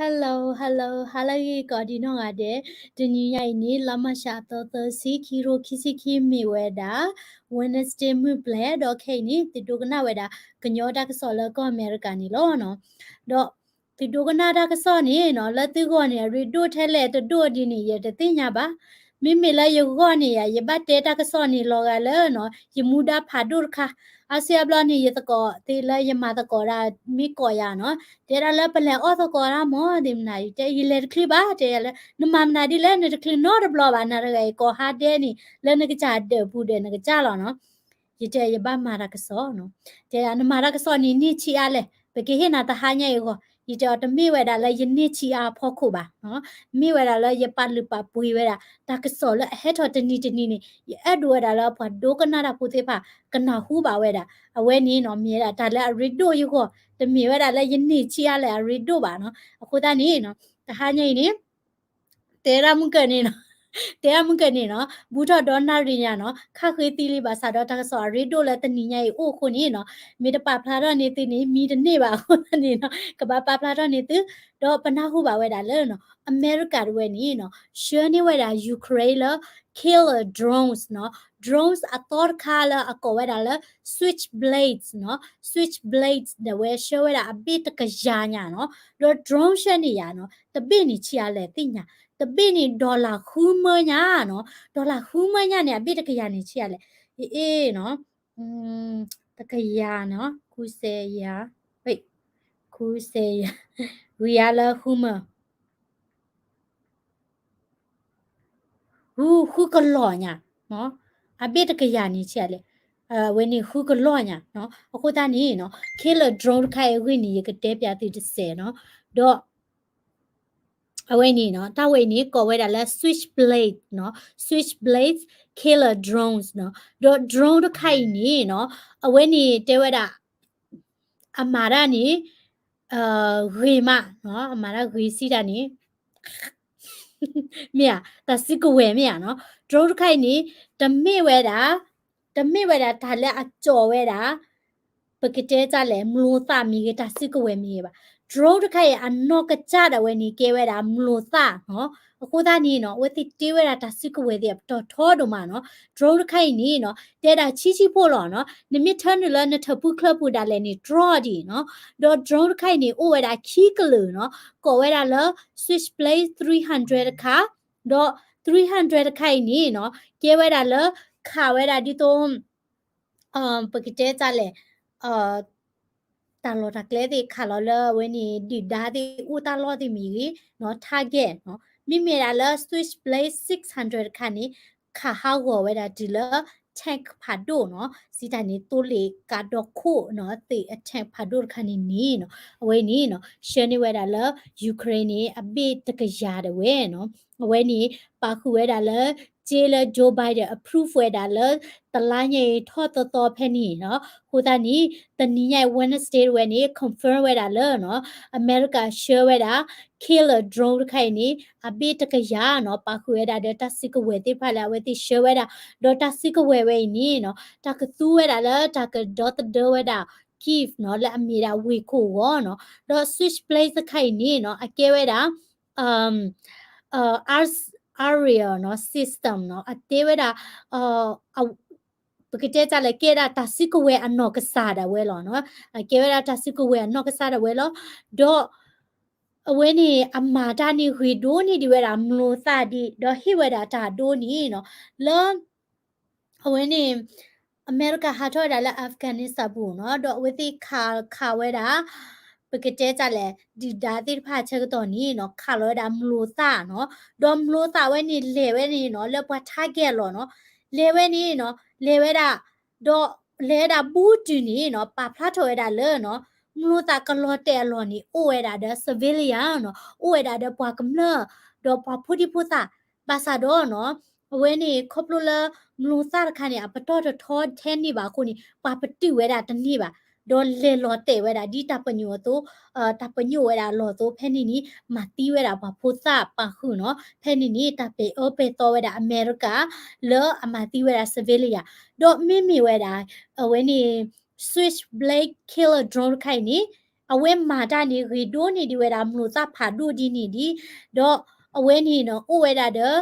Hello, hello, ဟါလၢအဂ့ၤကိးဒံးနီၢ်ဂၤဒဲး, တနံၤညါအံၤန့ၣ် လါမၢ်ၡးအသီသၢဆံ ခံကထိခံဆံခံ မ့ၢ်ဝဲဒၣ် Wednesday မုၢ်ပျဲၢ် ဒီးခဲအံၤန့ၣ် သုဒိကနၣ်ဝဲဒၣ် ကညီတၢ်ကစီၣ်လၢကီၢ်အမဲရကၤန့ၣ်လီၤနီၤ. ဒီးသုဒိကနၣ်တၢ်ကစီၣ်န့ၣ်နီၤ လၢသုဂီၢ်န့ၣ် အရ့ဒိၣ်ထဲလဲၣ်တဒိၣ်ဒ်န့ၣ် ယတသ့ၣ်ညါဘၣ်. မ့မ့ၢ်လၢယဂီၢ်န့ၣ်ယၤ ယဘၣ်တဲတၢ်ကစီၣ်န့ၣ်လီၤဂာ်လၢနီၤ ယမူဒါဖးဒိၣ်တခါ, အါစုအါဘျီန့ၣ် ယသကိးသ့ၣ်လၢယမၤသကိးတၢ်မ့ၢ်ကိးယၤနီၤ, တဲဒၣ်လၢပလဲၤအီၣ်သကိးတၢ်မ့ၢ်ဒ်မနုၤ, ယတဲယလဲၤတချုးဘၣ်, တဲယၤလၢ နမၤမနုၤဒ်လဲၣ် နတချုးနီတဘျီဘၣ်, နၤတဂၤအံၤကိးဟါဒဲန့ၣ် လၢနကစၢ်ဒၢးပူၤဒီးနကစၢ်လီၤနီၤ. ယတဲယဘၣ်မၤတၢ်ကစီၣ်နီၤ, တဲယၤ နမၤတၢ်ကစီၣ်န့ၣ် န့ၢ်ဆံးအါလဲၣ်, ပကဟ့ၣ်နၤတဟါညါအံၤအဂီၢ်, ယတဲအီၤ တမ့ၢ်ဝဲဒၣ်လၢယန့ၢ်ဆံးအါအဖီခိၣ်ဘၣ်, မ့ၢ်ဝဲဒၣ်လၢယပာ်လုၢ်ပာ်ပှ့ၤဝဲဒၣ် တၢ်ကစီၣ်လၢအဟဲထီၣ်တနံၤတနံၤန့ၣ် ယအဲၣ်ဒိးဝဲဒၣ်လၢပှၤဒိကနၣ်တၢ်ဖိသ့ၣ်တဖၣ် ကနၢ်ဟူဘၣ်ဝဲဒၣ်, အဝဲန့ၣ်နီၤ မ့ၢ်ဝဲဒၣ်တၢ်လၢအရ့ဒိၣ်ယဂီၢ်, တမ့ၢ်ဝဲဒၣ်လၢယန့ၢ်ဆံးအါလဲၣ်အရ့ဒိၣ်ဘၣ်နီၤ. အဃိသတးန့ၣ်နီၤ တဟါညါအံၤန့ၣ် တဲဒၣ်မုၢ်ကၢန့ၣ်နီၤ, တဲဒၣ်မုၢ်ကၢန့ၣ်နီၤ ဘူးထီၣ်ဒီနၣ်ရံၣ်ညါနီၤ ခါဃ့သံလံဘၣ်ဆၣ်ဒီး တၢ်ကစီၣ်အရ့ဒိၣ်လၢတနံၤညါအံၤအိၣ်အဃိန့ၣ်နီၤ မ့ၢ်တပာ်ဖျါထီၣ်န့ၢ်သုန့ၣ် မံတန့ၢ်ဘၣ်အဃိသတးန့ၣ်နီၤ ကဘၣ်ပာ်ဖျါထီၣ်န့ၢ်သု, ဒီးပနၢ်ဟူဘၣ်ဝဲဒၣ်လၢနီၤ အမဲရကၤတဝဲန့ၣ်နီၤ ဆှၢန့ၢ်ဝဲဒၣ် Ukraine လၢ killer drones နီၤ, drones အသီတခါလၢအကိးဝဲဒၣ်လၢ Switchblades နီၤ, Switchblades ဒၣ်ဝဲဆှၢဝဲဒၣ်အဘ့ၣ်တကယၤညါနီၤ, ဒီး drone ဆှၢန့ၢ်ယၤနီၤ တဘ့ၣ်န့ၣ်ဆံးအါလဲၣ်သ့ၣ်ညါ, တဘ့ၣ်န့ၣ် dollar ဃုမၢညါနီၤ, dollar ဃုမၢညါန့ၣ် အဘ့ၣ်တကယၤန့ၣ်ဆံးအါလဲၣ်, အ့နီၤ တကယၤနီၤ ဃုစဲယၤ, ဃုစဲယၤ, ဝံၤအါလၢဃုမၢ ဃုကလီၢ်ညါ, အဘ့ၣ်တကယၤန့ၣ်ဆံးအါလဲၣ်, အဝဲန့ၣ်ဃုကလီၢ်ညါ, အဃိသတးန့ၣ်နီၤ killer drone တခါအံၤအဂ့ၢ်န့ၣ် ယကတဲပျးသုတစဲးနီၤ, ဒီး အဝဲန့ၣ်နီၤ တၢ်ဝဲအံၤန့ၣ် ကိးဝဲဒၣ်လၢ switchblade နီၤ, switchblade killer drones နီၤ, ဒီး drone တခါအံၤန့ၣ်နီၤ အဝဲန့ၣ်တဲဝဲဒၣ် အမၤတၢ်န့ၣ် ဂ့ၤမး, အမၤတၢ်ဂ့ၤစံးတၢ်န့ၣ် မ့ၢ်ဧါ, တၢ်စုကဝဲၤမ့ၢ်ဧါနီၤ, drone တခါအံၤန့ၣ် တမ့ၢ်ဝဲဒၣ်, တမ့ၢ်ဝဲဒၣ်တၢ်လၢအကၠီၣ်ဝဲဒၣ် ပကတဲတၢ်လဲၣ် မျိာ်သၣ်မ့ၢ်ဂ့ၤ တၢ်စုကဝဲၤမ့ၢ်ဂ့ၤဘၣ်, drone တခါအံၤ အနီၢ်ကစၢ်ဒၣ်ဝဲန့ၣ် ကဲဝဲဒၣ်မျိာ်သၣ်နီၤ, အဃိသတးန့ၣ်နီၤ အဝဲသ့ၣ်တ့ဝဲဒၣ်တၢ်စုကဝဲၤသ့ၣ်အပတီၢ်ထီဒိၣ်မးနီၤ, drone တခါအံၤန့ၣ်နီၤ တဲဒၣ်ဆံးဆံးဖိလီၤနီၤ, နမ့ၢ်ထၢနုာ်လၢနထၢၣ်ဖူချၢပူၤဒၣ်လဲာ်န့ၣ် တြီဒံးနီၤ, ဒီး drone တခါအံၤန့ၣ် အိၣ်ဝဲဒၣ်ခံကလုာ်နီၤ, ကိးဝဲဒၣ်လၢ Switchblade three hundred တခါ, ဒီး three hundred တခါအံၤန့ၣ်နီၤ ကဲဝဲဒၣ်လၢ ခးဝဲဒၣ်ဒ်သိး ပကတဲတၢ်လဲၣ် တၢ်လီၢ်တၢ်ကျဲသ့ၣ်ခးလီၤလၢအဝဲန့ၣ် ဒုၣ်ဒါသ့ၣ်အိၣ်တၢ်လီၢ်သ့ၣ်မ့ၢ်ဂ့ၤနီၤ target နီၤ, မ့မ့ၢ်ဒၣ်လၢ Switchblade six hundred တခါန့ၣ် ခးဟးဂီၤဝဲဒၣ်တုၤလၢ tank ဖးဒိၣ်နီၤ, စံးတၢ်န့ၣ် သိလ့ၣ်ကးဒီခိၣ်နီၤ သ့ၣ်အ tank ဖးဒိၣ်တခါန့ၣ်န့ၣ်နီၤ, အဝဲန့ၣ်နီၤ ဆှၢန့ၢ်ဝဲဒၣ်လၢ Ukraine န့ၣ် အဘ့ၣ်တကယၤဒၣ်ဝဲနီၤ, အဝဲန့ၣ် ပာ်ဃုာ်ဝဲဒၣ်လၢ စ့လၢ Joe Biden approve ဝဲဒၣ်လၢ တလါညါအံၤထီၣ်သီသီဖဲန့ၣ်နီၤ, အဃိသတးန့ၣ် တနံၤညါအံၤ Wednesday တဝဲန့ၣ် confirm ဝဲဒၣ်လၢနီၤ အမဲရကၤဆှၢဝဲဒၣ် killer drone တခါအံၤန့ၣ် အဘ့ၣ်တကယၤနီၤ ပာ်ဃုာ်ဝဲဒၣ်ဒီးတၢ်စုကဝဲၤသ့ၣ်တဖၣ်လၢအဝဲသ့ၣ်ဆှၢဝဲဒၣ်, ဒီးတၢ်စုကဝဲၤဝဲအံၤန့ၣ်နီၤ တၢ်ကသူဝဲဒၣ်လၢတၢ်ကဒီသဒၢဝဲဒၣ် Kyiv နီၤ လၢအမ့ၢ်ဒၣ်ဝ့ၢ်ခိၣ်အဂီၢ်နီၤ, ဒီး Switchblade တခါအံၤန့ၣ်နီၤ အကဲဝဲဒၣ် Ars Ariel နီၤ system နီၤ အတဲဝဲဒၣ် ပကတဲတၢ်လၢကဲဒၣ်တၢ်စုကဝဲၤအနီၢ်ကစၢ်ဒၣ်ဝဲလီၤနီၤ, အကဲဝဲဒၣ်တၢ်စုကဝဲၤအနီၢ်ကစၢ်ဒၣ်ဝဲလီၤ, ဒီး အဝဲန့ၣ် အမၤတၢ်န့ၣ်ဂ့ၤဒိၣ်န့ၢ်ဒံးဝဲဒၣ်မျိာ်သၣ်ဒံး ဒီးဟ့ၣ်ဝဲဒၣ်တၢ်ဒိန့ၣ်နီၤ, လၢ အဝဲန့ၣ် အမဲရကၤဟးထီၣ်ဝဲဒၣ်လၢ Afghanistan ပူၤနီၤ, ဒီးအဝဲသ့ၣ်ခးခးဝဲဒၣ် ပကတဲတၢ်လဲၣ် ဒုၣ်ဒါသ့ၣ်တဖၣ်ဆၢကတီၢ်န့ၣ်နီၤ ခးလီၤဝဲဒၣ်မျိာ်သၣ်နီၤ, ဒီးမျိာ်သၣ်ဝဲန့ၣ်လဲၤဝဲန့ၣ်နီၤ လၢပှၤ target လီၤနီၤ, လဲၤဝဲန့ၣ်နီၤ လဲၤဝဲဒၣ် ဒီးလဲၤဝဲဒၣ်ဘူးတုၤန့ၣ်နီၤ ပာ်ဖျါထီၣ်ဝဲဒၣ်လၢနီၤ မျိာ်သၣ်ကလီၤတဲာ်အလီၢ်န့ၣ် အိၣ်ဝဲဒၣ်ဒီး civilian နီၤ အိၣ်ဝဲဒၣ်ဒီးပှၤကမျၢၢ် ဒီးပှၤဖိဒံဖိသၣ် ဘၣ်ဆၣ်ဒီးနီၤ အဝဲန့ၣ်ခီဖျိလၢ မျိာ်သၣ်တခါန့ၣ် အပတီၢ်တထီထဲန့ၣ်ဘၣ်အဃိန့ၣ် ပှၤပတုာ်ဝဲဒၣ်တန့ၢ်ဘၣ် ဒီးလဲၤလီၤတဲာ်ဝဲဒၣ်ဒ်တၢ်ပညိၣ်အသိး တၢ်ပညိၣ်ဝဲဒၣ်အလီၢ်အသိး ဖဲန့ၣ်န့ၣ် မၤသံဝဲဒၣ်ပှၤဖိသၣ်ပာ်ဃုာ်နီၤ ဖဲန့ၣ်န့ၣ် တၢ်ပဲာ်အၢပဲာ်သီဝဲဒၣ်အမဲရကၤ လၢအမၤသံဝဲဒၣ် civilian ဒီးမ့မ့ၢ်ဝဲဒၣ် အဝဲန့ၣ် Switchblade killer drone တခါအံၤန့ၣ် အဝဲမၤတၢ်န့ၣ် ဂ့ၤဒိၣ်န့ၢ်ဒံးဝဲဒၣ် မျိာ်သၣ်ဖးဒိၣ်ဒ်န့ၣ်ဒံး, ဒီးအဝဲန့ၣ်နီၤ အိၣ်ဝဲဒၣ်ဒီး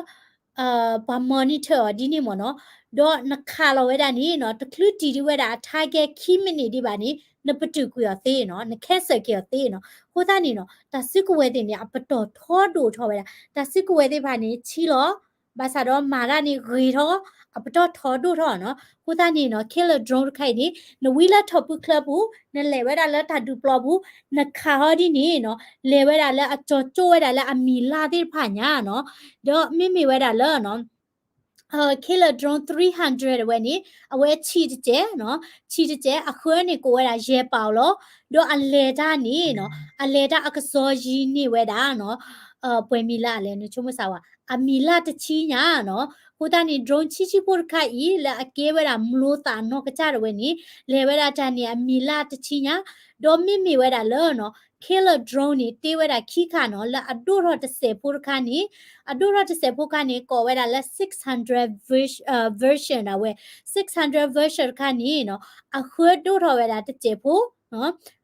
ပှၤ monitor အီၤဒ်န့ၣ်မ့ၢ်နီၤ, ဒီးနခးလီၤဝဲဒၣ်န့ၣ်နီၤ တချုးတံၢ်ဒံးဝဲဒၣ်အ target ခံ minute ဒံးဘၣ်န့ၣ် နပတုာ်ကွံာ်အီၤသ့နီၤ, န cancel က့ၤအီၤသ့နီၤ. အဃိသတးန့ၣ်နီၤ တၢ်စုကဝဲၤသ့ၣ်န့ၣ် အပတီၢ်ထီဒိၣ်ထီၣ်ဝဲဒၣ်, တၢ်စုကဝဲၤသ့ၣ်တဖၣ်န့ၣ် ဆံးလီၤ, ဘၣ်ဆၣ်ဒီးမၤတၢ်န့ၣ်ဂ့ၤထီၣ်, အပတီၢ်ထီဒိၣ်ထီၣ်နီၤ. အဃိသတးန့ၣ်နီၤ killer drone တခါအံၤန့ၣ် နဝံလၢထိၣ်ဖုချၢပူၤ, နလဲၤဝဲဒၣ်လၢတၢ်ဒုးပျီပူၤ, နခးဟီဒ်န့ၣ်နီၤ, လဲၤဝဲဒၣ်လၢအကၠီၤကၠိဝဲဒၣ်လၢအမံၤလၢ်သ့ၣ်တဖၣ်ညါနီၤ, ဒီးမ့မ့ၢ်ဝဲဒၣ်လၢ Killer drone three hundred အဝဲန့ၣ် အဝဲဆံးတစဲးနီၤ, ဆံးတစဲး အဃၢန့ၣ်ကိးဝဲဒၣ်ယဲၢ်ပီၣ်လီၤ, ဒီးအလဲၤတၢ်န့ၣ်နီၤ, အလဲၤတၢ်အကစီၣ်ယံၤန့ၢ်ဝဲဒၣ်နီၤ, ပှဲၤမံၤလၢ်လဲၣ် နဆိကမိၣ်စၢ်ဝဲ, အမံၤလၢ်တဆံညါနီၤ. အဃိသတးန့ၣ် drone ဆံးဆံးဖိတခါအံၤ လၢအကဲဝဲဒၣ်မျိာ်သၣ်နီၢ်ကစၢ်တဝဲန့ၣ် လဲၤဝဲဒၣ်တၢ်န့ၣ် အမံၤလၢ်တဆံညါ, ဒီးမ့မ့ၢ်ဝဲဒၣ်လၢနီၤ Killer drone န့ၣ် တ့ဝဲဒၣ်ခံခါနီၤ, လၢအဒိၣ်ထီၣ်တစဲးဖိတခါန့ၣ်, အဒိၣ်ထီၣ်တစဲးဖိတခါန့ၣ် ကိးဝဲဒၣ်လၢ six hundred version ဒၣ်ဝဲ, six hundred version တခါန့ၣ်နီၤ, အဃၢဒိၣ်ထီၣ်ဝဲဒၣ်တစဲးဖိ,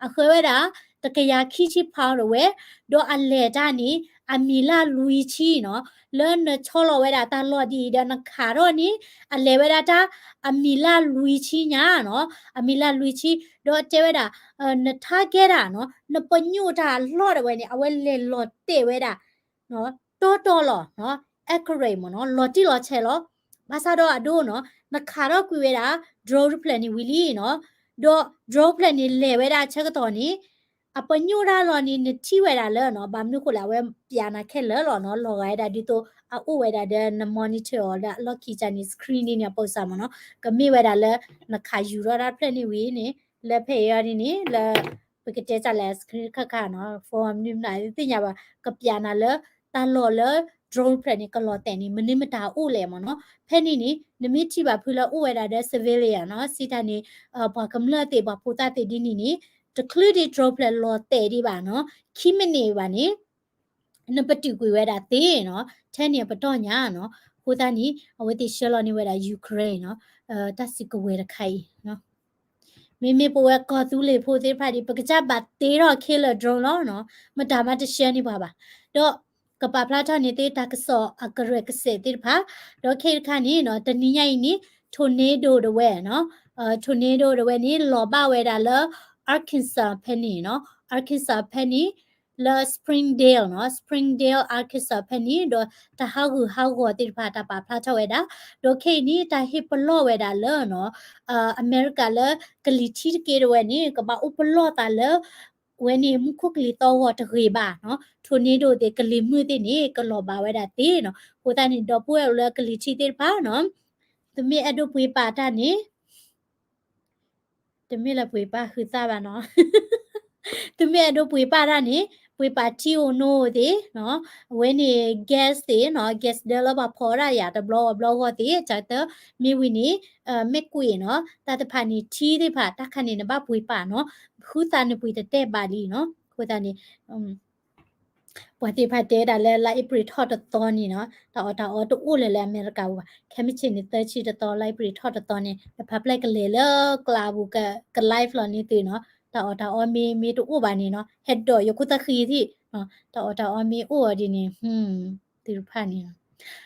အဃၢဝဲဒၣ် တကယၤခံဆံ pound ဒၣ်ဝဲ, ဒီးအလဲၤတၢ်န့ၣ် အမံၤလၢ်လွံၢ်ဆံနီၤ, လၢနဆီလီၤဝဲဒၣ်တၢ်လီၢ်ဒ်အံၤဒီးနခးထီၣ်န့ၣ် အလဲၤဝဲဒၣ်တၢ် အမံၤလၢ်လွံၢ်ဆံညါနီၤ, အမံၤလၢ်လွံၢ်ဆံ, ဒီးတဲဝဲဒၣ် န target တၢ်နီၤ, နပညိၣ်တၢ်အလီၢ်ဒၣ်ဝဲန့ၣ် အဝဲလဲၤလီၤတဲာ်ဝဲဒၣ် တီတီလီၤ, accurate မ့ၢ်နီၤ, လီၤတံၢ်လီၤဆဲးလီၤ. ဘၣ်ဆၣ်ဒီးအဒိနီၤ, နခးထီၣ်ကွံာ်ဝဲဒၣ် drone တဖျၢၣ်န့ၣ်ဝံၤလံနီၤ, ဒီး drone တဖျၢၣ်န့ၣ်လဲၤဝဲဒၣ်ဆၢကတီၢ်န့ၣ် အပညိၣ်တၢ်လီၢ်န့ၣ် နထံၣ်ဝဲဒၣ်လၢနီၤ, ဘၣ်မနုၤဃိလဲၣ် အဝဲပျးနၤခဲလၢာ်လီၤနီၤ, လီၤဂာ်ဝဲဒၣ်ဒ်သိး အအိၣ်ဝဲဒၣ်ဒီးန monitor အီၤလၢအလီၢ်ခံကန့ၣ် screen န့ၣ်န့ၣ် အပိစၢ်မ့ၢ်နီၤ, ကမ့ၢ်ဝဲဒၣ်လၢ နခးယူၤထီၣ်တၢ်တဖျၢၣ်န့ၣ်ဝံၤန့ၣ် လၢဖဲအံၤအီၤဒ်န့ၣ် လၢ ပကတဲစၢ်လဲၣ် screen ခါခါနီၤ, phone မနုၤမနုၤသ့ၣ်ညါဘၣ်, ကပျးနၤလၢ တၢ်လီၢ်လၢ drone တဖျၢၣ်န့ၣ် ကလီၤတဲာ်န့ၣ် မနုၤမတၤအိၣ်လဲၣ်မ့ၢ်နီၤ. ဖဲန့ၣ်န့ၣ် နမ့ၢ်ထံၣ်ဘၣ်ဖုလၢအိၣ်ဝဲဒၣ်ဒီး civilian နီၤ, စံးတၢ်န့ၣ် ပှၤကမျၢၢ်သ့ၣ် ပှၤဖိသၣ်သ့ၣ်ဒ်န့ၣ်န့ၣ် တချုးဒံး drone တဖျၢၣ်လီၤတဲာ်ဒံးဘၣ်နီၤ, ခံ minute ဘၣ်န့ၣ် နပတုာ်ကွံာ်ဝဲဒၣ်သ့နီၤ, ထဲန့ၣ်အပတီၢ်ညါနီၤ. အဃိသတးန့ၣ် အဝဲသ့ၣ်ဆှၢလီၤန့ၢ်ဝဲဒၣ် Ukraine နီၤ, တၢ်စုကဝဲၤတခါအံၤ မ့မ့ၢ်ပဝဲကီၢ်သူလ့ၤဖိသ့ၣ်တဖၣ်ဒံး ပကစၢ်ဘၣ်တ့ထီၣ် killer drone လီၤနီၤ, မတၤမးတဆှၢန့ၢ်ပှၤဘၣ်. ဒီးကပာ်ဖျါထီၣ်န့ၢ်သ့ၣ်တၢ်ကစီၣ်အကရၢၢ်ကစဲးသ့ၣ်တဖၣ်, ဒီးခဲအံၤတခါန့ၣ်နီၤ တနံၤညါအံၤန့ၣ် tornado ဒၣ်ဝဲနီၤ, tornado ဒၣ်ဝဲန့ၣ် လီၤဘၣ်ဝဲဒၣ်လၢ Arkansas ဖဲန့ၣ်နီၤ, Arkansas ဖဲန့ၣ် လၢ Springdale နီၤ, Springdale Arkansas ဖဲန့ၣ် ဒီးတၢ်ဟးဂူာ်ဟးဂီၤသ့ၣ်တဖၣ် တၢ်ပာ်ဖျါထီၣ်ဝဲဒၣ်, ဒီးခဲအံၤန့ၣ် တၢ်ဟ့ၣ်ပလီၢ်ဝဲဒၣ်လၢနီၤ, အမဲရကၤလၢကလံၤထံတက့ၢ်ဒၣ်ဝဲန့ၣ် ကဘၣ်အိၣ်ပလီၢ်သးလၢ ဝဲန့ၣ် မူခိၣ်ကလံၤသီၣ်ဂီၤတဂ့ၤဘၣ်နီၤ, tornado သ့ၣ် ကလံၤမုၢ်သ့ၣ်န့ၣ် ကလီၤဘၣ်ဝဲဒၣ်သ့နီၤ. အဃိသတးန့ၣ် ဒီပုၢ်ဝဲၢ်အိၣ်လၢကလံၤထံသ့ၣ်တဖၣ်နီၤ, သုမ့ၢ်အဲၣ်ဒိးပှ့ၤပာ်တၢ်န့ၣ် တမ့ၢ်လၢပှ့ၤပာ်ဟုသၣ်ဘၣ်နီၤ, သုမ့ၢ်အဲၣ်ဒိးပှ့ၤပာ်တၢ်န့ၣ် ပှ့ၤပာ်ထံဧိၤနိဧိၤသ့ၣ်နီၤ, အဝဲန့ၣ် gas သ့ၣ်နီၤ, gas ဒၢလၢပှၤဖီဒၣ်ယၤတဘျီဂီၢ်ဘျီဂီၢ်သ့ၣ် တၢ်တမ့ၢ်ဝံၤန့ၣ် မ့ၢ်ကွံာ်နီၤ, တၢ်တဖၣ်န့ၣ် ထံသ့ၣ်တဖၣ် တၢ်ခါန့ၣ် နဘၣ်ပှ့ၤပာ်နီၤ, ဟုသၣ်နပှ့ၤတတဲာ်ဘၣ်လံနီၤ. အဃိသတးန့ၣ် ပှၤသ့ၣ်တဖၣ်တဲဒၣ်လၢ လါအ့ဖြ့ၣ်ထီၣ်တသီန့ၣ်နီၤ, တၢ်အီၣ်တၢ်အီတအိၣ်လၢၤလၢအမဲရကၤပူၤဘၣ်, ခဲမုၢ်ဆ့ၣ်န့ၣ် သၢဆံတသီ လါအ့ဖြ့ၣ်ထီၣ်တသီန့ၣ် ပဖးဖျဲၣ်ကလဲၤလၢကျးပူၤ က က live လီၤန့ၢ်သုနီၤ, တၢ်အီၣ်တၢ်အီမ့ၢ် မ့ၢ်တအိၣ်ဘၣ်န့ၣ်နီၤ, ဟဲဒိးယခိၣ်သၣ်ဃံထံၣ်, တၢ်အီၣ်တၢ်အီမ့ၢ်အိၣ်အီၤဒ်န့ၣ် သုတဖၣ်န့ၣ်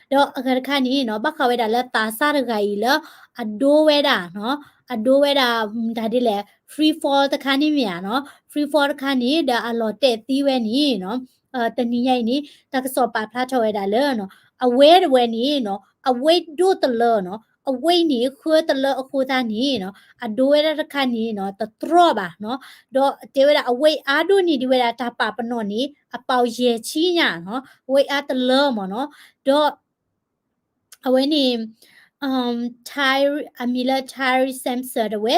ဒီးအဂၤတခါန့ၣ်နီၤ ဘၣ်ဃးဝဲဒၣ်လၢသးစၢ်တဂၤအံၤလၢ အဒိဝဲဒၣ်နီၤ, အဒိဝဲဒၣ် တၢ်ဒ်လဲၣ် free fall တခါန့ၣ်မ့ၢ်ဧါနီၤ, free fall တခါန့ၣ် ဒီးအလီၤတဲာ်သံဝဲန့ၣ်နီၤ, တနံၤညါအံၤန့ၣ် တၢ်ကစီၣ်ပာ်ဖျါထီၣ်ဝဲဒၣ်လၢနီၤ, အဝဲတဝဲန့ၣ်နီၤ အဝဲဒိၣ်တလၢနီၤ, အဝဲန့ၣ် ဃၢတလၢအဃိသတးန့ၣ်နီၤ, အဒိဝဲဒၣ်တခါန့ၣ်နီၤ တတြီၢ်ဘၣ်နီၤ, ဒီးတဲဝဲဒၣ် အဝဲအါဒိၣ်န့ၢ်ဒံးဝဲဒၣ်တၢ်ပာ်ပနီၣ်န့ၣ် အပီၣ်ယဲၢ်ဆံညါနီၤ, အဝဲအါတလၢမ့ၢ်နီၤ, ဒီး အဝဲန့ၣ် Tyree အမံၤလၢ Tyree Samson တဝဲ,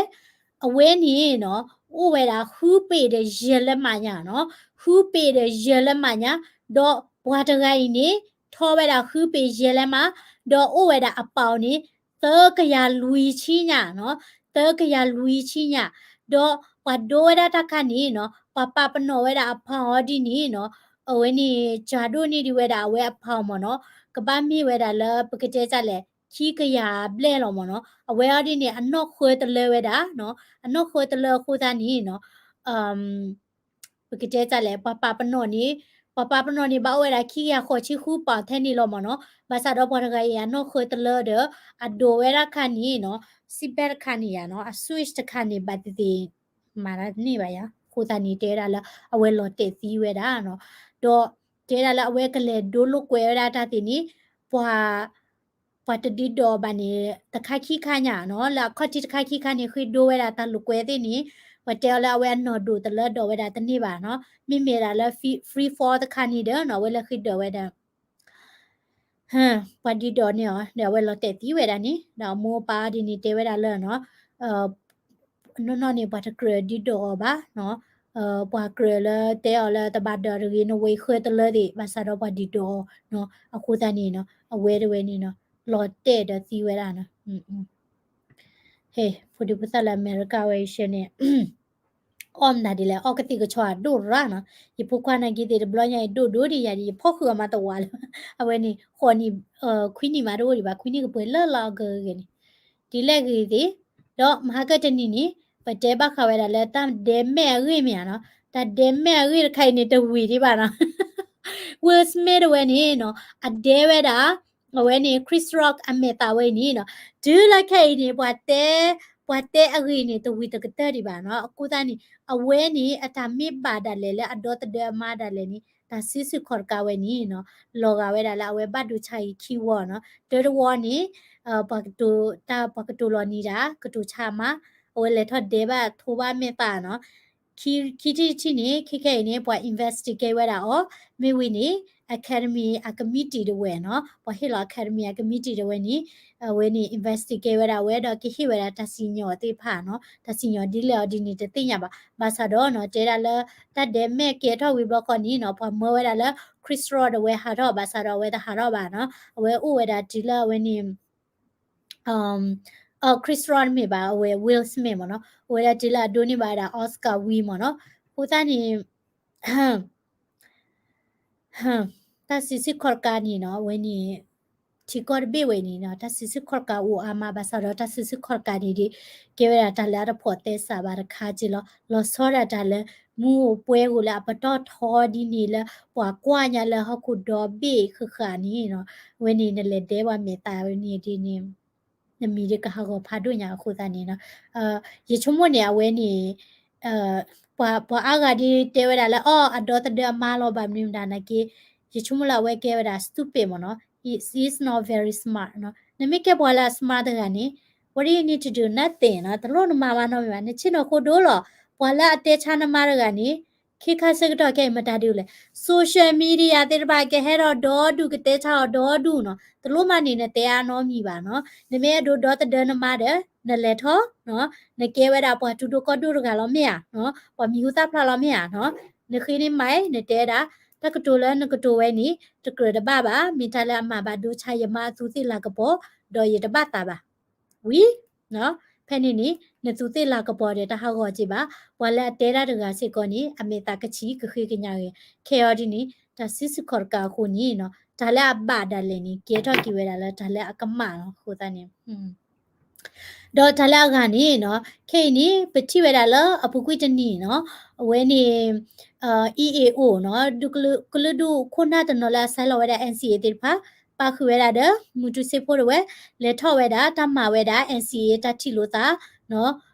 အဝဲန့ၣ်နီၤ အိၣ်ဝဲဒၣ်ဃုပ့ၤဒီးယဲၢ်လၢမးညါနီၤ, ဃုပ့ၤဒီးယဲၢ်လၢမးညါ, ဒီးပှၤတဂၤအံၤန့ၣ် ထီၣ်ဝဲဒၣ်ဃုပ့ၤယဲၢ်လၢမး, ဒီးအိၣ်ဝဲဒၣ်အပီၣ်န့ၣ် သၢကယၤလွံၢ်ဆံညါနီၤ, သၢကယၤလွံၢ်ဆံညါ, ဒီးပှၤဒိဝဲဒၣ်တၢ်ခါန့ၣ်နီၤ ပှၤပာ်ပနီၣ်ဝဲဒၣ်အဖီအီၤဒ်န့ၣ်နီၤ, အဝဲန့ၣ် စှၤဒိၣ်န့ၢ်ဒံးဝဲဒၣ်အဝဲအဖီအီၤမ့ၢ်နီၤ, ကဘၣ်မ့ၢ်ဝဲဒၣ်လၢပကတဲတၢ်လဲၣ် ခံကယၤဘျဲၣ်လီၤမ့ၢ်နီၤ, အဝဲအီၤဒ်န့ၣ် အနီၢ်ဃၢတလၢဝဲဒၣ်နီၤ, အနီၢ်ဃၢတလၢအဃိသတးန့ၣ်နီၤ ပကတဲတၢ်လဲၣ် ပှၤပာ်ပနီၣ်န့ၣ် ပှၤပာ်ပနီၣ်န့ၣ် ဘၣ်အိၣ်ဝဲဒၣ်ခံကယၤဃိးဆံဃုပီၣ်ထဲန့ၣ်လီၤမ့ၢ်နီၤ. ဘၣ်ဆၣ်ဒီးပှၤတဂၤအံၤအနီၢ်ဃၢၤတလၢဒီး အဒိးဝဲဒၣ်ခါန့ၣ်နီၤ စံးဘဲတခါန့ၣ်ယါနီၤ အ switch တခါန့ၣ် ဘၣ်သ့ၣ်သ့ၣ် မၤတၢ်တန့ၢ်ဘၣ်ယါ အဃိသတးန့ၣ် တဲဝဲဒၣ်လၢ အဝဲလီၤတဲာ်သံဝဲဒၣ်နီၤ. ဒီး တဲဒၣ်လၢအဝဲကလဲၤဒိလိာ်ကွဲဝဲဒၣ်တၢ်သ့ၣ်န့ၣ် ပှၤ ပှၤတဒုးဒိးအီၤဘၣ်န့ၣ် တခါခံခါညါနီၤ လၢအခီၣ်ထံးတခါခံခါန့ၣ် ဃ့ဒိဝဲဒၣ်တၢ်လိာ်ကွဲသ့ၣ်န့ၣ် ပှၤတဲအီၤလၢအဝဲအနီၢ်ဒိၣ်တလၢဒိးဝဲဒၣ်တန့ၢ်ဘၣ်နီၤ မ့မ့ၢ်ဒၣ်လၢ free fall တခါန့ၣ်ဒီးနီၤ အဝဲလၢဃ့ဒိးဝဲဒၣ် ပှၤဒုးဒိးန့ၢ်အီၤ ဒီးအဝဲလီၤတဲာ်သံဝဲဒၣ်န့ၣ် ဒီးအမိၢ်အပၢ်ဒ်န့ၣ်တဲဝဲဒၣ်လၢနီၤ နီၢ်နီၢ်န့ၣ် ပှၤတကြၢးဒုးဒိးအီၤဘၣ်နီၤ ပှၤကြၢးလၢတဲအီၤလၢတဘၣ်ဒိးတဂ့ၤ နဝဲဃၢတလၢသ့ၣ် ဘၣ်ဆၣ်ဒီးပှၤဒုးဒိးအီၤနီၤ အဃိသတးန့ၣ်နီၤ အဝဲတဝဲန့ၣ်နီၤ လီၤတဲာ်ဒီးသံဝဲဒၣ်နီၤ ဟဲ ဖိဒံဖိသၣ်လၢအမဲရကၤဝဲအံၤရှဲန့ၣ် အီၣ်မနုၤဒ်လဲၣ် အီၣ်ကသံၣ်ကဆီအဒိၣ်ရၣ်နီၤ ယဖိခွါနာ်က့သ့ၣ်တဘျီညါအံၤဒိၣ်ဒိၣ်ဒံးယၤဒီး ယဖီၣ်ဃုာ်အီၤမးတဝးလၢ အဝဲန့ၣ် ဃိးနံၣ် ခွံနံၣ်မးတအိၣ်ဒံးဘၣ် ခွံနံၣ်ကပှဲၤလၢလီၤအကဂ့ၤန့ၣ် ဒ်လဲၣ်ဂ့ၤသ့ၣ် ဒီးမဟါကတနံၤန့ၣ် ပတဲဘၣ်ဃးဝဲဒၣ်လၢတၢ်ဒဲမဲာ်အဂ့ၢ်မ့ၢ်ဧါနီၤ တၢ်ဒဲမဲာ်အဂ့ၢ်တခါအံၤန့ၣ် တဝံၤဒံးဘၣ်နီၤ Will Smith တဝဲန့ၣ်နီၤ အဒဲဝဲဒၣ် အဝဲန့ၣ် Chris Rock အမဲာ်သးဝဲအံၤန့ၣ်နီၤ တုၤလၢခဲအံၤန့ၣ် ပှၤတဲ ပှၤတဲအဂ့ၢ်န့ၣ် တဝံၤတကတၢၢ်ဒံးဘၣ်နီၤ အဃိသတးန့ၣ် အဝဲန့ၣ် အတၢ်မ့ၢ်ဘၣ်ဒၣ်လဲာ်လၢအဒီသဒၢအမါဒၣ်လဲာ်န့ၣ် တၢ်စုဆူၣ်ခီၣ်တကးဝဲန့ၣ်နီၤ လီၤဂာ်ဝဲဒၣ်လၢအဝဲဘၣ်ဒိဆါအံၤခံဝီနီၤ တၢတဝီန့ၣ် ပှၤကတိၤ တၢ်ပှၤကတိၤလီၤနံၤတၢ် ကတိၤဆါမါ အဝဲလဲၤထီၣ်ဒဲးဘၣ်ထိဘၣ်မဲာ်သးနီၤ ခံထံၣ်တထံၣ်န့ၣ် ခဲခဲအံၤန့ၣ် ပှၤ investigate ဝဲဒၣ်အီၤ မ့ၢ်ဝံၤန့ၣ် Academy အ committee တဝဲနီၤ ပှၤဟ့ၣ်လီၤ Academy အ committee တဝဲန့ၣ် အဝဲန့ၣ် investigate ဝဲဒၣ်ဝဲဒီးကဟ့ၣ်ဝဲဒၣ်တၢ်စံၣ်ညီၣ်သ့ၣ်တဖၣ်နီၤ တၢ်စံၣ်ညီၣ်ဒ်လဲၣ်အီၤဒ်န့ၣ်တသ့ၣ်ညါဘၣ် ဘၣ်ဆၣ်ဒီးနီၤ တဲဒၣ်လၢ တၢ်ဒဲးမဲာ်ကဲထီၣ်ဝံၤဘျီဃီန့ၣ်နီၤ ပှၤမၢဝဲဒၣ်လၢ Chris Rock တဝဲဟးထီၣ် ဘၣ်ဆၣ်ဒီးအဝဲတဟးထီၣ်ဘၣ်နီၤ အဝဲအိၣ်ဝဲဒၣ်တုၤလၢအဝဲန့ၣ် Chris Rock မ့ၢ်ဘၣ် အဝဲ Will Smith မ့ၢ်နီၤ အဝဲဒၣ်တုၤလၢအဒိးန့ၢ်ဘၣ်ဝဲဒၣ် Oscar ဝံၤမ့ၢ်နီၤ အဃိသတးန့ၣ် တၢ်စုဆူၣ်ခီၣ်တကးန့ၣ်နီၤ အဝဲန့ၣ် ထံကီၢ်တဘ့ၣ်ဝဲအံၤန့ၣ်နီၤ တၢ်စုဆူၣ်ခီၣ်တကးအိၣ်အါမး ဘၣ်ဆၣ်ဒီးတၢ်စုဆူၣ်ခီၣ်တကးန့ၣ်ဒီး ကဲဝဲဒၣ်တၢ်လၢအတဖိးသဲစးဘၣ်တခါက့လီၤ လီၤဆီဒၣ်တၢ်လၢ မူအိၣ်ပွဲဂိၢ်လၢအပတီၢ်ထီဒ်န့ၣ်လၢ ပှၤကွၢ်ညါလၢဟီၣ်ခိၣ်ဒီဘ့ၣ်ဃၣ်ဃၣ်န့ၣ်နီၤ အဝဲန့ၣ်နလဲၤဒဲးပှၤမဲာ်သးဝဲန့ၣ်ဒ်န့ၣ် နမံၤဒ်ကဟးဂီၤဖးဒိၣ်ညါအဃိသတးန့ၣ်နီၤ ယဆိကမိၣ်န့ၣ် အဝဲန့ၣ် ပှၤ ပှၤအါဂၤဒ်တဲဝဲဒၣ်လၢ အီၣ် အဒီသဒၢအမါလီၤ ဘၣ်မနုၤမတၤနာ်က့ ယဆိကမိၣ်လၢအဝဲကဲဝဲဒၣ် stupid မ့ၢ်နီၤ is not very smart နီၤ နမ့ၢ်ကဲပှၤလၢအ smart တဂၤန့ၣ် what do you need to do nothing နီၤ တလိၣ်နမၤဘၣ်နီတမံၤဘၣ် နဆ့ၣ်နီၤဃိဒိၣ်လီၤ ပှၤလၢအတဲဆါနမါတဂၤန့ၣ် ခဲခါဆၢကတီၢ်ခဲအံၤမတၤဒုလဲၣ် social media သ့ၣ်တဖၣ်ကဟဲထီၣ်ဒီဒူၣ် ကတဲဆါအီၤဒီဒူၣ်နီၤ တလိၣ်မၤန့ၢ်နတဲအါနီတမံၤဘၣ်နီၤ နမ့ၢ်အဲၣ်ဒိးဒီသဒၢနမါဒီး နလဲၤထီၣ် နကဲဝဲဒၣ်ပှၤထူဒိၣ်ကီၢ်ဒိၣ်တဂၤလီၤမ့ၢ်ဧါ ပှၤမံၤဟူသၣ်ဖျါလီၤမ့ၢ်ဧါ နဃ့န့ၢ်မါ နတဲဒၣ် တၢ်ကတိၤလၢနကတိၤဝဲန့ၣ် တကြၢးတဘၣ်ဘၣ် မ့ၢ်တၢ်လၢအမၤဘၣ်ဒိဆါယမါအသူးသ့ၣ်လၤကပီၤ ဒီးယတဘၣ်သးဘၣ် ဝံၤ ဖဲန့ၣ်န့ၣ် နသူးသ့ၣ်လၤကပီၤဒီးတဟးဂီၤက့ဘၣ် ပှၤလၢအတဲတၢ်တဂၤစ့ၢ်ကီးန့ၣ် အမဲာ်သးကဆံးကဃ့ကညးဂ့ၤ ခဲအံၤဒ်န့ၣ် တၢ်စုဆူၣ်ခီၣ်တကးအဃိန့ၣ် တၢ်လၢအဘၣ်ဒၣ်လဲာ်န့ၣ် ကဲထီၣ်က့ၤဝဲဒၣ်လၢတၢ်လၢအကမၣ်လီၤ အဃိသတးန့ၣ် ဒီးတၢ်လၢအဂၤန့ၣ်နီၤ ခဲအံၤန့ၣ် ပထံၣ်ဝဲဒၣ်လၢအပူၤကွံာ်တနံၤနီၤ အဝဲန့ၣ် EAO နီၤ ကလုာ်ဒူၣ်ခိၣ်နၢ်တနီၤလၢအဆဲးလီၤဝဲဒၣ် NCA သ့ၣ်တဖၣ် ပာ်ဃုာ်ဝဲဒၣ်ဒီး မူတူစ့ဖိတဝဲ လဲၤထီၣ်ဝဲဒၣ် တၢ်မၤဝဲဒၣ် NCA တၢ်ထံၣ်လိာ်သး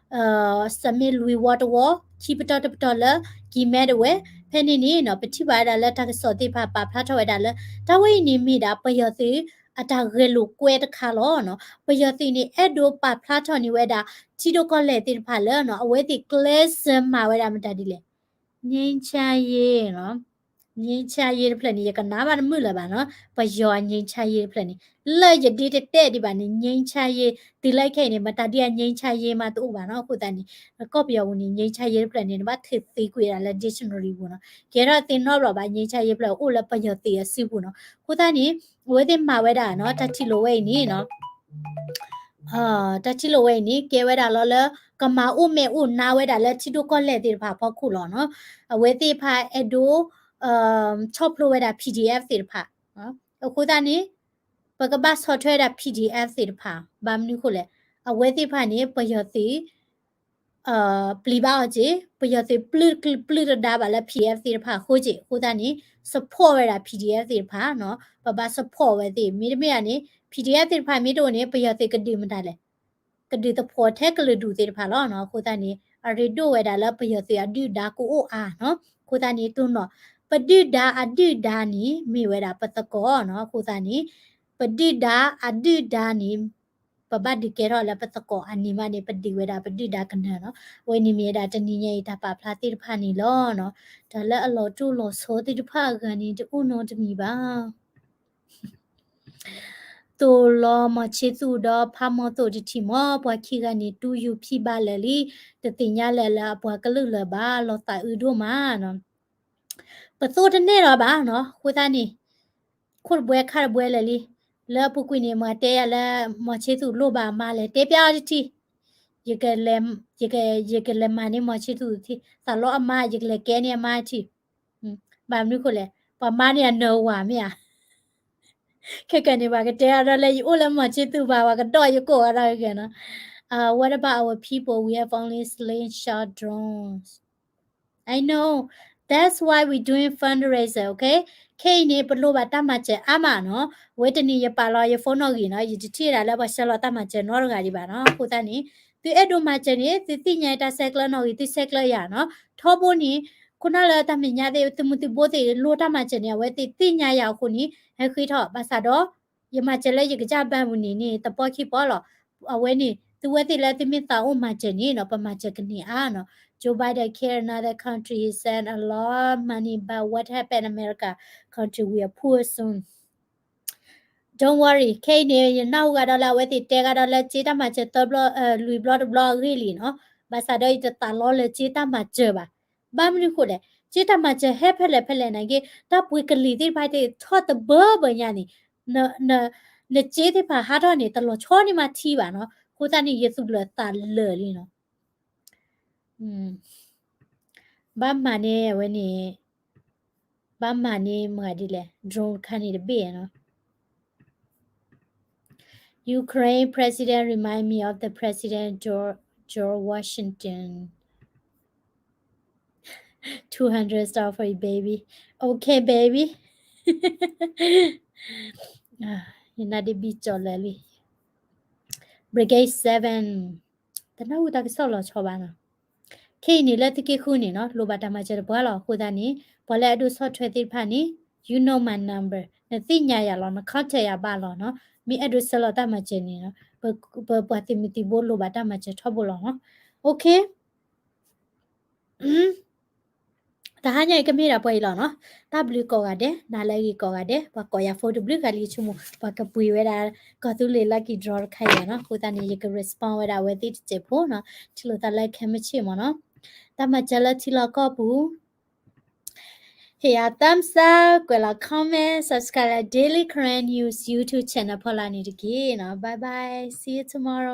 စမ့ၢ်လွံၢ်ဝီတဝီ ခံပတီၢ်တပတီၢ်လၢ ကံၤမဲတဝဲ ဖဲန့ၣ်န့ၣ်နီၤ ပထံၣ်ဘၣ်ဝဲဒၣ်လၢတၢ်ကစီၣ်သ့ၣ်တဖၣ်ပာ်ဖျါထီၣ်ဝဲဒၣ်လၢ တၢ်ဝဲအံၤန့ၣ်မ့ၢ်ဒၣ်ပယီၤသုး အတၢ်ဂဲၤလိာ်ကွဲတခါလီၤနီၤ ပယီၤသုးန့ၣ် အဲၣ်ဒိးပာ်ဖျါထီၣ်န့ၢ်ဝဲဒၣ် ထံဒိၣ်ကီၢ်လဲၢ်သ့ၣ်တဖၣ်လၢနီၤ အဝဲသ့ၣ်ကျဲးစၢးမၤဝဲဒၣ်မတၤဒ်လဲၣ် ငြိမ်းချမ်းရေးနီၤ ငြိမ်းချမ်းရေးတဖျၢၣ်န့ၣ် ယကနၣ်ဘၣ်တမုာ်လၢၤဘၣ်နီၤ ပယီၤ ငြိမ်းချမ်းရေးတဖျၢၣ်န့ၣ် လၢယဒ့တတဲဒံးဘၣ်န့ၣ် ငြိမ်းချမ်းရေး တုၤလၢခဲအံၤန့ၣ် မတၤဒ်အ ငြိမ်းချမ်းရေး မးတအိၣ်ဘၣ်နီၤ အဃိသတးန့ၣ် ကီၢ်ပယီၤပူၤန့ၣ် ငြိမ်းချမ်းရေးတဖျၢၣ်န့ၣ် နဘၣ်ထုးသံကွံာ်ဝဲဒၣ်လၢ dictionary ပူၤနီၤ ကဲထီၣ်သ့နီတဘျီဘၣ် ငြိမ်းချမ်းရေးတဖျၢၣ်အိၣ်လၢပယီၤသုးအစုပူၤနီၤ အဃိသတးန့ၣ် အဝဲသ့ၣ်မၤဝဲဒၣ်နီၤ တၢ်ထံၣ်လိာ်ဝဲအံၤန့ၣ်နီၤ တၢ်ထံၣ်လိာ်ဝဲအံၤန့ၣ် ကဲဝဲဒၣ်လီၤလၢ ကမၤအိၣ်မဲာ်အိၣ်နါဝဲဒၣ်လၢထံဒိၣ်ကီၢ်လဲၢ်သ့ၣ်တဖၣ်အဖီခိၣ်လီၤနီၤ အဝဲသ့ၣ်တဖၣ်အဲၣ်ဒိး ဆီၣ်ဖျိဝဲဒၣ် PDF သ့ၣ်တဖၣ် အဃိသတးန့ၣ် ပကဘၣ်ဆီၣ်ထွဲဝဲဒၣ် PDF သ့ၣ်တဖၣ် ဘၣ်မနုၤအဃိလဲၣ် အဝဲသ့ၣ်တဖၣ်န့ၣ် ပယီၤသုး ပျံၤဘၣ်အီၤက့ၢ်, ပယီၤသုးပျုၢ်တဒါဘၣ်လၢ PDF သ့ၣ်တဖၣ်အဃိက့ၢ်. အဃိသတးန့ၣ် support ဝဲဒၣ် PDF သ့ၣ်တဖၣ်နီၤ, ပဘၣ် support ဝဲသ့ၣ်, မ့တမ့ၢ်ဧါန့ၣ် PDF သ့ၣ်တဖၣ်မ့ၢ်တအိၣ်န့ၣ် ပယီၤသုးကဒုးမတၤလဲၣ်, ကဒုးသဖှိၣ်ထဲကလုာ်ဒူၣ်သ့ၣ်တဖၣ်လီၤနီၤ. အဃိသတးန့ၣ် အရ့ဒိၣ်ဝဲဒၣ်လၢပယီၤသုးအဒုၣ်ဒါကအိၣ်အါနီၤ. အဃိသတးန့ၣ် တိၢ်နီၣ် ပဒုၣ်ဒါအဒုၣ်ဒါန့ၣ် မ့ၢ်ဝဲဒၣ်ပသကိးနီၤ. အဃိသတးန့ၣ် ပဒုၣ်ဒါအဒုၣ်ဒါန့ၣ် ပဘၣ်ဒုးကဲထီၣ်လၢပသကိးအနံၤမးန့ၣ် ပဒုးဝဲဒၣ်ပဒုၣ်ဒါကနၢၤနီၤ. အဝဲန့ၣ်မ့ၢ်ဝဲဒၣ်တနံၤညါအံၤတၢ်ပာ်ဖျါသ့ၣ်တဖၣ်န့ၣ်လီၤနီၤ. တၢ်လၢအလီၤတိၢ်လီၤဆီသ့ၣ်တဖၣ်အဂၤန့ၣ် တအိၣ်နီတမံၤဘၣ်. သိၣ်လီၤမီၤဆ့သူၣ်ဒီးဖးမီၤသိၣ်တထံၣ်မီၤ, ပှၤခံဂၤန့ၣ် တူၢ်ယူၤဖံးဘၣ်လၢာ်လံ, တသ့ၣ်ညါလၢာ်လၢအပှၤကလုာ်လၢၤဘၣ်, လီၤသးအုးဒိၣ်မးနီၤ. ပသိၣ်တန့ၢ်လီၤဘၣ်နီၤ. အဃိသတးန့ၣ် ခိၣ်တဘှဲခါတဘှဲလၢာ်လံ, လၢအပူၤကွံာ်န့ၣ် မၤတဲယၤလၢ မီၤဆ့သူၣ်လိၣ်ဘၣ်အမါလဲၣ်, တဲပျးအီၤတထံၣ်, ယကလဲၤမၤန့ၢ်မီၤဆ့သူၣ်ထံၣ်, သးလီအမါ ယကလဲၤကဲန့ၢ်အမါထံၣ်. ဘၣ်မနုၤဃိလဲၣ်, ပှၤမါန့ၣ်အနၢၤဝၤမ့ၢ်ဧါ. ခဲကနံၣ်န့ၣ် ပှၤကတဲအါဒီးလၢယအိၣ်လၢမီၤဆ့သူၣ်ဘၣ်, ပှၤကဒီးယကိးအါဒီးဂ့ၤနီၤ. Uh, what about our people? We have only slingshot drones. I know. That's why we doing fundraiser, okay? ခဲအံၤန့ၣ် ပလိၣ်ဘၣ်တၢ်မၤစၢၤအါမးနီၤ. အဝဲတနံၤယပာ်လီၤယ phone နီၣ်ဂံၢ်နီၤ, ယတထံၣ်ဒၣ်လၢပှၤဆှၢလီၤတၢ်မၤစၢၤနီတဂၤဒံးဘၣ်နီၤ. အဃိသတးန့ၣ် သုအဲၣ်ဒိးမၤစၢၤန့ၣ် သုသ့ၣ်ညါတၢ်ဆဲးကျၢနီၣ်ဂံၢ် သုဆဲးကျၢယၤနီၤ. ထီဘိန့ၣ် ခိၣ်နၢ်လၢတၢ်မဲာ်ညါသ့ၣ် သုးမုၢ်သုးဘိသ့ၣ်လိၣ်တၢ်မၤစၢၤန့ၣ် အဝဲသ့ၣ်သ့ၣ်ညါယၤအဃိန့ၣ် ဟဲဃ့ထီၣ် ဘၣ်ဆၣ်ဒီး ယမၤစၢၤလၢယကစၢ်ဘၣ်မုၢ်နံၤန့ၣ် တပီၢ်ခံပီၢ်လီၤ. အဝဲန့ၣ် သုဝဲသ့ᣣ်လၢသုမ့ၢ်သးအိၣ်မၤစၢၤန့ၣ်နီၤ ပမၤစၢၤကန့ၢ်အါနီၤ. Joe Biden care another country, he send a lot of money, but what happened America country, we are poor soon. Don't worry, ခဲအံၤန့ၣ် ယနၢ်ဟူဂၤဒီးလၢအဝဲသ့ၣ်တဲဂၤဒီးလၢစ့တၢ်မၤစၢၤသၢဘျီ လွံၢ်ဘျီတဘျီအဂ့ၢ်လံနီၤ. ဘၣ်ဆၣ်ဒီးယတသးလီလၢစ့တၢ်မၤစၢၤဘၣ်. ဘၣ်မနုၤဃိလဲၣ်, စ့တၢ်မၤစၢၤဟဲဖဲလဲၣ်ဖဲလဲၣ်နာ်က့ တၢ်ပှ့ၤကလံၤသ့ၣ်တဖၣ်သ့ၣ်ထီၣ်တဘၢဘၢညါန့ၣ် နစ့သ့ၣ်တဖၣ်ဟးထီၣ်န့ၣ် တလီၤဆီန့ၢ်မးထံဘၣ်နီၤ. အဃိသတးန့ၣ် ယသူၣ်ဘျၢၣ်သးလၢာ်လံနီၤ. ဘၣ်မၤန့ၢ်အဝဲန့ၣ် ဘၣ်မၤန့ၢ်မၤဒ်လဲၣ် drone တခါန့ၣ်တဘ့ၣ်နီၤ. Ukraine president remind me of the president George, George Washington. Two hundred dollars for you, baby. Okay, baby. ယနါဒ့ဘံၣ်ကၠီၤလၢာ်လံ. Brigade seven. တနၢ်ဟူတၢ်ကစီၣ်လီၤဆီဘၣ်နီၤ. ခဲအံၤန့ၣ်လၢသုးက့ဃုန့ၣ်နီၤ လိၣ်ဘၣ်တၢ်မၤစၢၤတပှၢ်လီၤ. အဃိသတးန့ၣ် ပှၤလၢအအဲၣ်ဒိးဆီၣ်ထွဲသ့ၣ်တဖၣ်န့ၣ် you know my number, နသ့ၣ်ညါယၤလီၤ, န contact ယၤဘၣ်လီၤနီၤ. မ့ၢ်အဲၣ်ဒိးဆှၢလီၤတၢ်မၤစၢၤန့ၣ်နီၤ ပပှၤသုးမုၢ်သံၣ်ဘိလိၣ်ဘၣ်တၢ်မၤစၢၤထီဘိလီၤနီၤ. Okay. တဟါညါအံၤကမ့ၢ်ဒၣ်ပှဲၤအံၤလီၤနီၤ. တၢ်ဘျုးကိးဂၤဒဲး, နၤလၢအဂ့ၤကိးဂၤဒဲး, ပှၤကိးယၤ phone တဘျုးဂၤလံဆိကမိၣ် ပှၤကပှ့ၤဝဲဒၣ် ကီၢ်သူလ့ၤ lucky draw တခါအံၤနီၤ. အဃိသတးန့ၣ် ယက respond ဝဲဒၣ်အဝဲသ့ၣ်တစဲးဖိနီၤ. ထံၣ်လိာ်သးလၢခဲမုၢ်ဆ့ၣ်မ့ၢ်နီၤ. တၢ်မၤစၢၤလၢထံလီၢ်ကီၢ်ပူၤ hit ယၤ thumbs up, ကွဲးလီၤ comment, subscribe လၢ Daily Karen News YouTube channel ဖီလာ်န့ၣ်တက့ၢ်နီၤ. Bye bye, see you tomorrow.